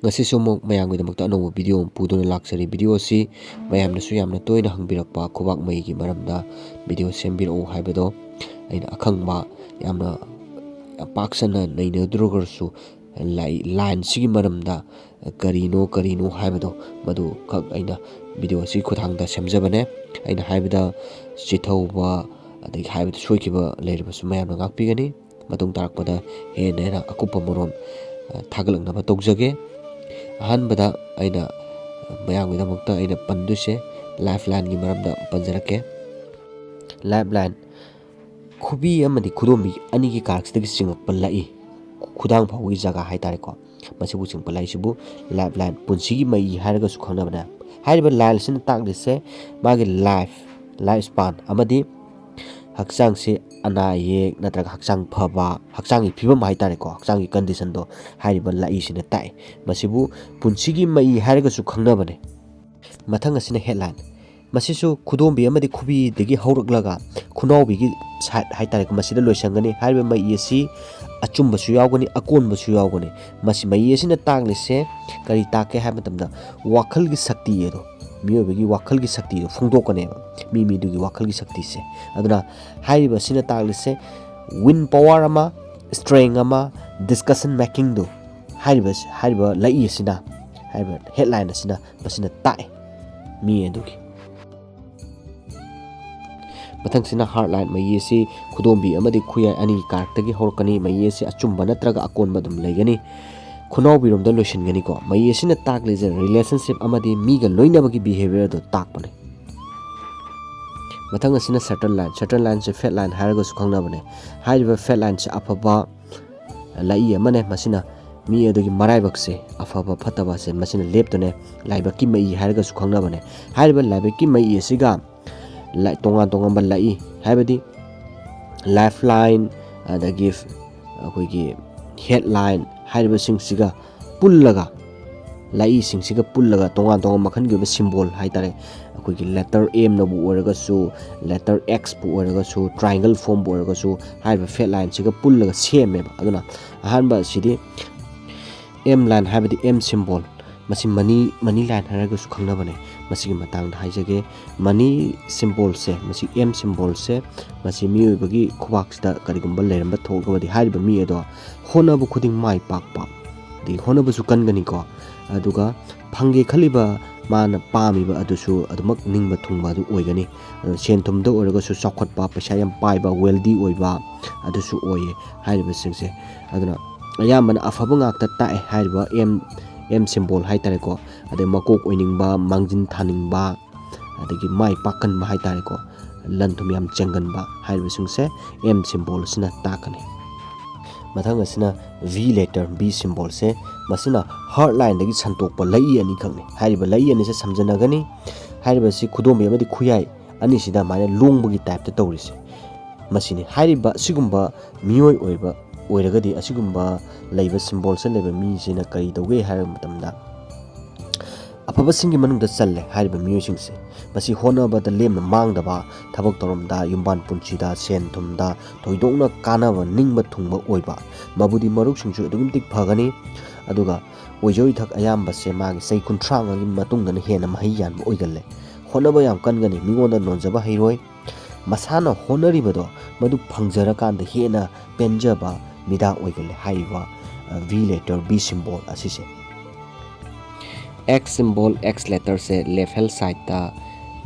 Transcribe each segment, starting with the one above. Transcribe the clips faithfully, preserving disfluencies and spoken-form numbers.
ꯉꯁꯤꯁꯨ ꯑꯃꯨꯛ ꯃꯌꯥꯝꯒꯤꯗꯃꯛꯇ ꯑꯅꯧꯕ ꯚꯤꯗꯤꯑꯣ ꯑꯃ ꯄꯨꯗꯨꯅ ꯂꯥꯛꯆꯔꯤ꯫ ꯚꯤꯗꯤꯑꯣ ꯑꯁꯤ ꯃꯌꯥꯝꯅꯁꯨ ꯌꯥꯝꯅ ꯇꯣꯏꯅ ꯍꯪꯕꯤꯔꯛꯄ ꯈꯨꯕꯥꯛ ꯃꯩꯒꯤ ꯃꯔꯝꯗ ꯚꯤꯗꯤꯑꯣ ꯁꯦꯝꯕꯤꯔꯛꯎ ꯍꯥꯏꯕꯗꯣ ꯑꯩꯅ ꯑꯈꯪꯕ ꯌꯥꯝꯅ ꯌꯥꯝ ꯄꯥꯛ ꯁꯟꯅ ꯅꯩꯅꯗ꯭ꯔꯒꯁꯨ ꯂꯥꯏ-, ꯂꯥꯏꯟꯁꯤꯒꯤ ꯃꯔꯝꯗ ꯀꯔꯤꯅꯣ ꯀꯔꯤꯅꯣ ꯍꯥꯏꯕꯗꯣ ꯃꯗꯨꯈꯛ ꯑꯩꯅ ꯚꯤꯗꯤꯑꯣ ꯑꯁꯤꯒꯤ ꯈꯨꯠꯊꯥꯡꯗ ꯁꯦꯝꯖꯕꯅꯦ꯫ ꯑꯩꯅ ꯍꯥꯏꯕꯗ ꯆꯤꯊꯍꯧꯕ ꯑꯗꯒꯤ ꯍꯥꯏꯕꯗ ꯁꯣꯏꯈꯤꯕ ꯂꯩꯔꯕꯁꯨ ꯃꯌꯥꯝꯅ ꯉꯥꯛꯄꯤꯒꯅꯤ꯫ ꯃꯇꯨꯡ ꯇꯥꯔꯛꯄꯗ ꯍꯦꯟꯅ ꯍꯦꯟꯅ ꯑꯀꯨꯞꯄ ꯃꯔꯣꯜ, ꯑ, ꯊꯥꯒꯠꯂꯛꯅꯕ ꯇꯧꯖꯒꯦ꯫ ꯑꯍꯥꯟꯕꯗ ꯑꯩꯅ ꯃꯌꯥꯝꯒꯤꯗꯃꯛꯇ ꯑꯩꯅ ꯄꯟꯗꯣꯏꯁꯦ ꯂꯥꯏꯐ ꯂꯥꯏꯟꯒꯤ ꯃꯔꯝꯗ ꯄꯟꯖꯔꯛꯀꯦ꯫ ꯂꯥꯏꯐ ꯂꯥꯏꯟ, ꯈꯨꯕꯤ ꯑꯃꯗꯤ ꯈꯨꯗꯣꯝꯕꯤ ꯑꯅꯤꯒꯤ ꯀꯥꯔꯛꯁꯤꯗꯒꯤ ꯆꯤꯡꯉꯛꯄ ꯂꯥꯛꯏ, ꯈꯨꯗꯥꯡ ꯐꯥꯎꯕꯒꯤ ꯖꯒꯥ ꯍꯥꯏꯇꯥꯔꯦꯀꯣ, ꯃꯁꯤꯕꯨ ꯆꯤꯡꯉꯛꯄ ꯂꯥꯛꯏꯁꯤꯕꯨ ꯂꯥꯏꯐ ꯂꯥꯏꯟ, ꯄꯨꯟꯁꯤꯒꯤ ꯃꯩ ꯍꯥꯏꯔꯒꯁꯨ ꯈꯪꯅꯕꯅꯦ꯫ ꯍꯥꯏꯔꯤꯕ ꯂꯥꯏꯟ ꯑꯁꯤꯅ ꯇꯥꯛꯂꯤꯁꯦ ꯃꯥꯒꯤ ꯂꯥꯏꯐ, ꯂꯥꯏꯐ ꯁ꯭ꯄꯥꯟ ꯑꯃꯗꯤ ꯍꯛꯆꯥꯡꯁꯦ ꯑꯅꯥ ꯑꯌꯦꯛ ꯅꯠꯇ꯭ꯔꯒ ꯍꯛꯆꯥꯡ ꯐꯕ, ꯍꯛꯆꯥꯡꯒꯤ ꯐꯤꯕꯝ ꯍꯥꯏꯇꯥꯔꯦꯀꯣ, ꯍꯛꯆꯥꯡꯒꯤ ꯀꯟꯗꯤꯁꯟꯗꯣ ꯍꯥꯏꯔꯤꯕ ꯂꯥꯛꯏꯁꯤꯅ ꯇꯥꯛꯏ꯫ ꯃꯁꯤꯕꯨ ꯄꯨꯟꯁꯤꯒꯤ ꯃꯩ ꯍꯥꯏꯔꯒꯁꯨ ꯈꯪꯅꯕꯅꯦ꯫ ꯃꯊꯪ ꯑꯁꯤꯅ ꯍꯦꯠꯂꯥꯏꯟ꯫ ꯃꯁꯤꯁꯨ ꯈꯨꯗꯣꯝꯕꯤ ꯑꯃꯗꯤ ꯈꯨꯕꯤꯗꯒꯤ ꯍꯧꯔꯛꯂꯒ ꯈꯨꯅꯥꯎꯕꯤꯒꯤ ꯁꯥꯏꯠ ꯍꯥꯏꯇꯥꯔꯦꯀꯣ, ꯃꯁꯤꯗ ꯂꯣꯏꯁꯟꯒꯅꯤ꯫ ꯍꯥꯏꯔꯤꯕ ꯃꯩ ꯑꯁꯤ ꯑꯆꯨꯝꯕꯁꯨ ꯌꯥꯎꯒꯅꯤ, ꯑꯀꯣꯟꯕꯁꯨ ꯌꯥꯎꯒꯅꯤ꯫ ꯃꯁꯤ ꯃꯩ ꯑꯁꯤꯅ ꯇꯥꯛꯂꯤꯁꯦ ꯀꯔꯤ ꯇꯥꯛꯀꯦ ꯍꯥꯏꯕ ꯃꯇꯝꯗ ꯋꯥꯈꯜꯒꯤ ꯁꯛꯇꯤ ꯑꯗꯣ, ꯃꯤꯑꯣꯏꯕꯒꯤ ꯋꯥꯈꯜꯒꯤ ꯁꯛꯇꯤꯗꯣ ꯐꯣꯡꯗꯣꯛꯀꯅꯦꯕ, ꯃꯤ ꯃꯤꯗꯨꯒꯤ ꯋꯥꯈꯜꯒꯤ ꯁꯛꯇꯤꯁꯦ꯫ ꯑꯗꯨꯅ ꯍꯥꯏꯔꯤꯕ ꯑꯁꯤꯅ ꯇꯥꯛꯂꯤꯁꯦ ꯋꯤꯟ ꯄꯋꯥꯔ ꯑꯃ, ꯁ꯭ꯇ꯭ꯔꯦꯡ ꯑꯃ, ꯗꯤꯁꯀꯁꯟ ꯃꯦꯀꯤꯡꯗꯣ ꯍꯥꯏꯔꯤꯕ, ꯍꯥꯏꯔꯤꯕ ꯂꯥꯛꯏ ꯑꯁꯤꯅ, ꯍꯥꯏꯔꯤꯕ ꯍꯦꯠꯂꯥꯏꯟ ꯑꯁꯤꯅ ꯃꯁꯤꯅ ꯇꯥꯛꯑꯦ ꯃꯤ ꯑꯗꯨꯒꯤ꯫ ꯃꯊꯪꯁꯤꯅ ꯍꯥꯔꯠ ꯂꯥꯏꯟ꯫ ꯃꯩ ꯑꯁꯤ ꯈꯨꯗꯣꯝꯕꯤ ꯑꯃꯗꯤ ꯈꯨꯌꯥꯏ ꯑꯅꯤꯒꯤ ꯀꯥꯔꯛꯇꯒꯤ ꯍꯧꯔꯛꯀꯅꯤ꯫ ꯃꯩ ꯑꯁꯤ ꯑꯆꯨꯝꯕ ꯅꯠꯇ꯭ꯔꯒ ꯑꯀꯣꯟꯕ ꯑꯗꯨꯝ ꯂꯩꯒꯅꯤ꯫ ꯈꯨꯅꯥꯎꯕꯤꯔꯣꯝꯗ ꯂꯣꯏꯁꯤꯟꯒꯅꯤꯀꯣ꯫ ꯃꯩ ꯑꯁꯤꯅ ꯇꯥꯛꯂꯤꯁꯦ ꯔꯤꯂꯦꯁꯟꯁꯤꯞ ꯑꯃꯗꯤ ꯃꯤꯒ ꯂꯣꯏꯅꯕꯒꯤ ꯕꯤꯍꯦꯕꯤꯌꯔ ꯑꯗꯨ ꯇꯥꯛꯄꯅꯦ꯫ ꯃꯊꯪ ꯑꯁꯤꯅ ꯁꯦꯇꯔꯟ ꯂꯥꯏꯟ꯫ ꯁꯦꯇꯔꯟ ꯂꯥꯏꯟꯁꯦ ꯐꯦꯠ ꯂꯥꯏꯟ ꯍꯥꯏꯔꯒꯁꯨ ꯈꯪꯅꯕꯅꯦ꯫ ꯍꯥꯏꯔꯤꯕ ꯐꯦꯠ ꯂꯥꯏꯟꯁꯦ ꯑꯐꯕ ꯂꯥꯛꯏ ꯑꯃꯅꯦ꯫ ꯃꯁꯤꯅ ꯃꯤ ꯑꯗꯨꯒꯤ ꯃꯔꯥꯏꯕꯛꯁꯦ ꯑꯐꯕ ꯐꯠꯇꯕꯁꯦ ꯃꯁꯤꯅ ꯂꯦꯞꯇꯨꯅꯦ꯫ ꯂꯥꯏꯕꯛꯀꯤ ꯃꯩ ꯍꯥꯏꯔꯒꯁꯨ ꯈꯪꯅꯕꯅꯦ꯫ ꯍꯥꯏꯔꯤꯕ ꯂꯥꯏꯕꯛꯀꯤ ꯃꯩ ꯑꯁꯤꯒ ꯂꯥꯏ-, ꯇꯣꯉꯥꯟ ꯇꯣꯉꯥꯟꯕ ꯂꯥꯛꯏ, ꯍꯥꯏꯕꯗꯤ ꯂꯥꯏꯐ ꯂꯥꯏꯟ, ꯑꯗꯒꯤ ꯑꯩꯈꯣꯏꯒꯤ ꯍꯦꯠ ꯂꯥꯏꯟ ꯍꯥꯏꯔꯤꯕꯁꯤꯡꯁꯤꯒ ꯄꯨꯜꯂꯒ, ꯂꯥꯛꯏꯁꯤꯡꯁꯤꯒ ꯄꯨꯜꯂꯒ ꯇꯣꯉꯥꯟ ꯇꯣꯉꯥꯟꯕ ꯃꯈꯜꯒꯤ ꯑꯣꯏꯕ ꯁꯤꯝꯕꯣꯜ ꯍꯥꯏꯇꯥꯔꯦ, ꯑꯩꯈꯣꯏꯒꯤ ꯂꯦꯇꯔ ꯑꯦꯝꯅꯕꯨ ꯑꯣꯏꯔꯒꯁꯨ, ꯂꯦꯇꯔ ꯑꯦꯛꯁꯄꯨ ꯑꯣꯏꯔꯒꯁꯨ, ꯇ꯭ꯔꯥꯏꯡꯒꯜ ꯐꯣꯝꯕꯨ ꯑꯣꯏꯔꯒꯁꯨ, ꯍꯥꯏꯔꯤꯕ ꯐꯦꯠ ꯂꯥꯏꯟꯁꯤꯒ ꯄꯨꯜꯂꯒ ꯁꯦꯝꯃꯦꯕ꯫ ꯑꯗꯨꯅ ꯑꯍꯥꯟꯕ ꯑꯁꯤꯗꯤ M line ꯍꯥꯏꯕꯗꯤ M symbol, ꯃꯁꯤ money, money line ꯍꯥꯏꯔꯒꯁꯨ ꯈꯪꯅꯕꯅꯦ꯫ ꯃꯁꯤꯒꯤ ꯃꯇꯥꯡꯗ ꯍꯥꯏꯖꯒꯦ꯫ Money symbolꯁꯦ, ꯃꯁꯤ M symbolꯁꯦ, ꯃꯁꯤ ꯃꯤꯑꯣꯏꯕꯒꯤ ꯈꯨꯕꯥꯛꯁꯤꯗ ꯀꯔꯤꯒꯨꯝꯕ ꯂꯩꯔꯝꯕ ꯊꯣꯛꯂꯒꯗꯤ ꯍꯥꯏꯔꯤꯕ ꯃꯤ ꯑꯗꯣ ꯍꯣꯠꯅꯕ ꯈꯨꯗꯤꯡ ꯃꯥꯏ ꯄꯥꯛꯄ, ꯑꯗꯒꯤ ꯍꯣꯠꯅꯕꯁꯨ ꯀꯟꯒꯅꯤꯀꯣ, ꯑꯗꯨꯒ ꯐꯪꯒꯦ ꯈꯜꯂꯤꯕ ꯃꯥꯅ ꯄꯥꯝꯃꯤꯕ ꯑꯗꯨꯁꯨ ꯑꯗꯨꯃꯛ ꯅꯤꯡꯕ ꯊꯨꯡꯕ ꯑꯗꯨ ꯑꯣꯏꯒꯅꯤ꯫ ꯑꯗꯨꯅ ꯁꯦꯟ ꯊꯨꯝꯗ ꯑꯣꯏꯔꯒꯁꯨ ꯆꯥꯎꯈꯠꯄ, ꯄꯩꯁꯥ ꯌꯥꯝ ꯄꯥꯏꯕ, wealthy ꯑꯣꯏꯕ ꯑꯗꯨꯁꯨ ꯑꯣꯏꯌꯦ ꯍꯥꯏꯔꯤꯕꯁꯤꯡꯁꯦ꯫ ꯑꯗꯨꯅ ꯑꯌꯥꯝꯕꯅ ꯑꯐꯕ ꯉꯥꯛꯇ ꯇꯥꯛꯑꯦ ꯍꯥꯏꯔꯤꯕ M, M symbol ꯍꯥꯏꯇꯥꯔꯦꯀꯣ꯫ ꯑꯗꯩ ꯃꯀꯣꯛ ꯑꯣꯏꯅꯤꯡꯕ, ꯃꯥꯡꯖꯤꯟ ꯊꯥꯅꯤꯡꯕ, ꯑꯗꯒꯤ ꯃꯥꯏ ꯄꯥꯛꯀꯟꯕ ꯍꯥꯏꯇꯥꯔꯦꯀꯣ, ꯂꯟ ꯊꯨꯝ ꯌꯥꯝ ꯆꯦꯟꯒꯟꯕ ꯍꯥꯏꯔꯤꯕꯁꯤꯡꯁꯦ M symbol ꯑꯁꯤꯅ ꯇꯥꯛꯀꯅꯤ꯫ ꯃꯊꯪ ꯑꯁꯤꯅ V letter, V symbolꯁꯦ, ꯃꯁꯤꯅ heart lineꯗꯒꯤ ꯁꯟꯇꯣꯛꯄ ꯂꯩꯏ ꯑꯅꯤꯈꯛꯅꯤ꯫ ꯍꯥꯏꯔꯤꯕ ꯂꯩꯏ ꯑꯅꯤꯁꯦ ꯁꯝꯖꯟꯅꯒꯅꯤ꯫ ꯍꯥꯏꯔꯤꯕꯁꯤ ꯈꯨꯗꯣꯝꯕꯤ ꯑꯃꯗꯤ ꯈꯨꯌꯥꯏ ꯑꯅꯤꯁꯤꯗ ꯑꯗꯨꯃꯥꯏꯅ ꯂꯣꯡꯕꯒꯤ typeꯇ ꯇꯧꯔꯤꯁꯦ ꯃꯁꯤꯅꯤ꯫ ꯍꯥꯏꯔꯤꯕ ꯑꯁꯤꯒꯨꯝꯕ ꯃꯤꯑꯣꯏ ꯑꯣꯏꯕ ꯑꯣꯏꯔꯒꯗꯤ, ꯑꯁꯤꯒꯨꯝꯕ ꯂꯩꯕ symbolꯁꯦ ꯂꯩꯕ ꯃꯤꯁꯤꯅ ꯀꯔꯤ ꯇꯧꯒꯦ ꯍꯥꯏꯔꯕ ꯃꯇꯝꯗ, ꯑꯐꯕꯁꯤꯡꯒꯤ ꯃꯅꯨꯡꯗ ꯆꯜꯂꯦ ꯍꯥꯏꯔꯤꯕ ꯃꯤꯑꯣꯏꯁꯤꯡꯁꯦ꯫ ꯃꯁꯤ ꯍꯣꯠꯅꯕꯗ ꯂꯦꯝꯅ ꯃꯥꯡꯗꯕ, ꯊꯕꯛ ꯊꯧꯔꯝꯗ, ꯌꯨꯝꯕꯥꯟ ꯄꯨꯟꯁꯤꯗ, ꯁꯦꯟ ꯊꯨꯝꯗ ꯊꯣꯏꯗꯣꯛꯅ ꯀꯥꯟꯅꯕ, ꯅꯤꯡꯕ ꯊꯨꯡꯕ ꯑꯣꯏꯕ, ꯃꯕꯨꯗꯤ ꯃꯔꯨꯞꯁꯤꯡꯁꯨ ꯑꯗꯨꯛꯀꯤ ꯃꯇꯤꯛ ꯐꯒꯅꯤ꯫ ꯑꯗꯨꯒ ꯑꯣꯏꯖ ꯑꯣꯏꯊꯛ ꯑꯌꯥꯝꯕꯁꯦ ꯃꯥꯒꯤ ꯆꯍꯤ ꯀꯨꯟꯊ꯭ꯔꯥ ꯃꯉꯥꯒꯤ ꯃꯇꯨꯡꯗꯅ ꯍꯦꯟꯅ ꯃꯍꯩ ꯌꯥꯟꯕ ꯑꯣꯏꯒꯜꯂꯦ꯫ ꯍꯣꯠꯅꯕ ꯌꯥꯝ ꯀꯟꯒꯅꯤ, ꯃꯤꯉꯣꯟꯗ ꯅꯣꯟꯖꯕ ꯍꯩꯔꯣꯏ꯫ ꯃꯁꯥꯅ ꯍꯣꯠꯅꯔꯤꯕꯗꯣ ꯃꯗꯨ ꯐꯪꯖꯔꯀꯥꯟꯗ ꯍꯦꯟꯅ ꯄꯦꯟꯖꯕ ꯃꯤꯗꯥ ꯑꯣꯏꯒꯜꯂꯦ ꯍꯥꯏꯔꯤꯕ, ꯑ, V letter, V symbol ꯑꯁꯤꯁꯦ꯫ X symbol, X letterꯁꯦ left hand sideꯇ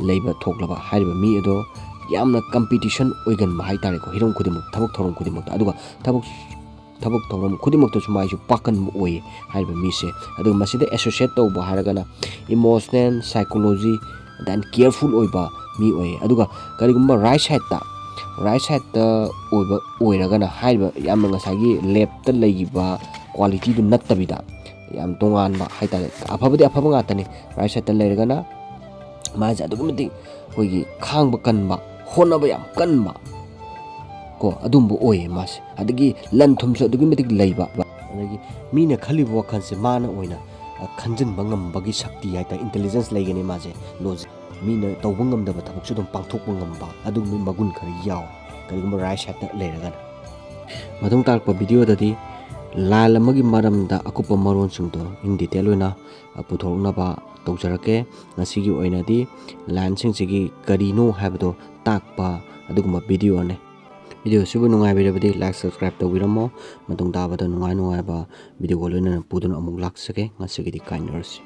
ꯂꯩꯕ ꯊꯣꯛꯂꯕ ꯍꯥꯏꯔꯤꯕ ꯃꯤ ꯑꯗꯣ ꯌꯥꯝꯅ competition ꯑꯣꯏꯒꯟꯕ ꯍꯥꯏꯇꯥꯔꯦꯀꯣ, ꯍꯤꯔꯝ ꯈꯨꯗꯤꯡꯃꯛ, ꯊꯕꯛ ꯊꯧꯔꯝ ꯈꯨꯗꯤꯡꯃꯛꯇ꯫ ꯑꯗꯨꯒ ꯊꯕꯛ, ꯊꯕꯛ ꯊꯧꯔꯝ ꯈꯨꯗꯤꯡꯃꯛꯇꯁꯨ ꯃꯥꯏꯁꯨ ꯄꯥꯛꯀꯟꯕ ꯑꯣꯏꯌꯦ ꯍꯥꯏꯔꯤꯕ ꯃꯤꯁꯦ꯫ ꯑꯗꯨꯒ ꯃꯁꯤꯗ associate ꯇꯧꯕ ꯍꯥꯏꯔꯒꯅ emotional, psychology, then careful ꯑꯣꯏꯕ ꯃꯤ ꯑꯣꯏꯌꯦ꯫ ꯑꯗꯨꯒ ꯀꯔꯤꯒꯨꯝꯕ right sideꯇ, right sideꯇ ꯑꯣꯏꯕ ꯑꯣꯏꯔꯒꯅ ꯍꯥꯏꯔꯤꯕ ꯌꯥꯝꯅ ꯉꯁꯥꯏꯒꯤ leftꯇ ꯂꯩꯈꯤꯕ qualityꯗꯨ ꯅꯠꯇꯕꯤꯗ ꯌꯥꯝ ꯇꯣꯉꯥꯟꯕ ꯍꯥꯏꯇꯥꯔꯦ꯫ ꯑꯐꯕꯗꯤ ꯑꯐꯕ ꯉꯥꯛꯇꯅꯤ꯫ Right sideꯇ ꯂꯩꯔꯒꯅ ꯃꯥꯁꯦ ꯑꯗꯨꯛꯀꯤ ꯃꯇꯤꯛ ꯑꯩꯈꯣꯏꯒꯤ ꯈꯥꯡꯕ ꯀꯟꯕ, ꯍꯣꯠꯅꯕ ꯌꯥꯝ ꯀꯟꯕ ꯀꯣ, ꯑꯗꯨꯝꯕ ꯑꯣꯏꯌꯦ ꯃꯥꯁꯦ꯫ ꯑꯗꯒꯤ ꯂꯟ ꯊꯨꯝꯁꯨ ꯑꯗꯨꯛꯀꯤ ꯃꯇꯤꯛ ꯂꯩꯕ꯫ ꯑꯗꯒꯤ ꯃꯤꯅ ꯈꯜꯂꯤꯕ ꯋꯥꯈꯜꯁꯦ ꯃꯥꯅ ꯑꯣꯏꯅ, ꯑ, ꯈꯟꯖꯤꯟꯕ ꯉꯝꯕꯒꯤ ꯁꯛꯇꯤ ꯍꯥꯏꯇꯥꯔꯦ, intelligence ꯂꯩꯒꯅꯤ ꯃꯥꯁꯦ꯫ Logic, ꯃꯤꯅ ꯇꯧꯕ ꯉꯝꯗꯕ ꯊꯕꯛꯁꯨ ꯑꯗꯨꯝ ꯄꯥꯡꯊꯣꯛꯄ ꯉꯝꯕ, ꯑꯗꯨꯒꯨꯝꯕꯒꯤ ꯃꯒꯨꯟ ꯈꯔ ꯌꯥꯎꯋꯦ, ꯀꯔꯤꯒꯨꯝꯕ right sideꯇ ꯂꯩꯔꯒꯅ꯫ ꯃꯇꯨꯡ ꯇꯥꯔꯛꯄ videoꯗꯗꯤ line ꯑꯃꯒꯤ ꯃꯔꯝꯗ ꯑꯀꯨꯞꯄ ꯃꯔꯣꯜꯁꯤꯡꯗꯣ in detail ꯑꯣꯏꯅ, ꯑ, ꯄꯨꯊꯣꯔꯛꯅꯕ ꯇꯧꯖꯔꯛꯀꯦ꯫ ꯉꯁꯤꯒꯤ ꯑꯣꯏꯅꯗꯤ lineꯁꯤꯡꯁꯤꯒꯤ ꯀꯔꯤꯅꯣ ꯍꯥꯏꯕꯗꯣ ꯇꯥꯛꯄ ꯑꯗꯨꯒꯨꯝꯕ videoꯅꯤ꯫ Videoꯁꯤꯕꯨ ꯅꯨꯡꯉꯥꯏꯕꯤꯔꯕꯗꯤ like, subscribe ꯇꯧꯕꯤꯔꯝꯃꯣ꯫ ꯃꯇꯨꯡ ꯇꯥꯕꯗ ꯅꯨꯡꯉꯥꯏ ꯅꯨꯡꯉꯥꯏꯕ videoꯒ ꯂꯣꯏꯅꯅ ꯄꯨꯗꯨꯅ ꯑꯃꯨꯛ ꯂꯥꯛꯆꯒꯦ꯫ ꯉꯁꯤꯒꯤꯗꯤ ꯀꯥꯏꯅꯔꯁꯤ꯫